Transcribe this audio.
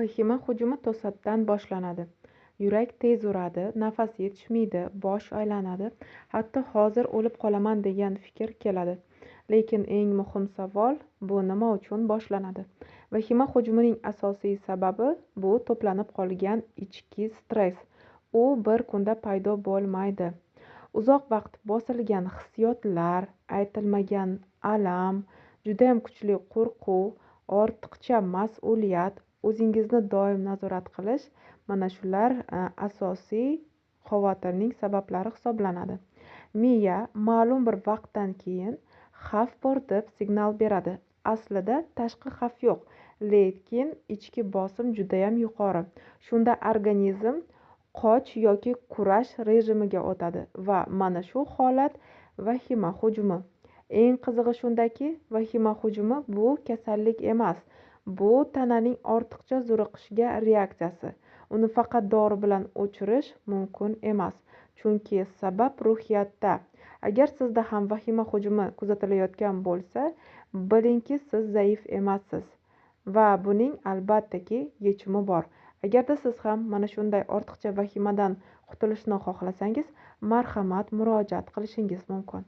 Vahima hujumi to'satdan boshlanadi. Yurak tez uradi, nafas yetishmaydi, bosh aylanadi, hatto hozir o'lib qolaman degan fikr keladi. Lekin eng muhim savol, bu nima uchun boshlanadi? Vahima hujumining asosiy sababi bu to'planib qolgan ichki stress. U bir kunda paydo bo'lmaydi. Uzoq vaqt bosilgan hissiyotlar, aytilmagan alam, judayam kuchli qo'rquv, ortiqcha mas'uliyat, o'zingizni doim nazorat qilish mana shular asosiy xavotirning sabablari hisoblanadi. Miya ma'lum bir vaqtdan keyin xavf bor deb signal beradi. Aslida tashqi xavf yo'q, lekin ichki bosim judayam yuqori. Shunda organizm qoch yoki kurash rejimiga o'tadi va mana shu holat vahima hujumi. Eng qizig'i shundaki, vahima hujumi bu kasallik emas. Bu tananing ortiqcha zo'riqishga reaksiyasi. Uni faqat dori bilan o'chirish mumkin emas, chunki sabab ruhiyatda. Agar sizda ham vahima hujumi kuzatilayotgan bo'lsa, bilingki, siz zaif emassiz va buning albattaki yechimi bor. Agarda siz ham mana shunday ortiqcha vahimadan qutulishni xohlasangiz, marhamat, murojaat qilishingiz mumkin.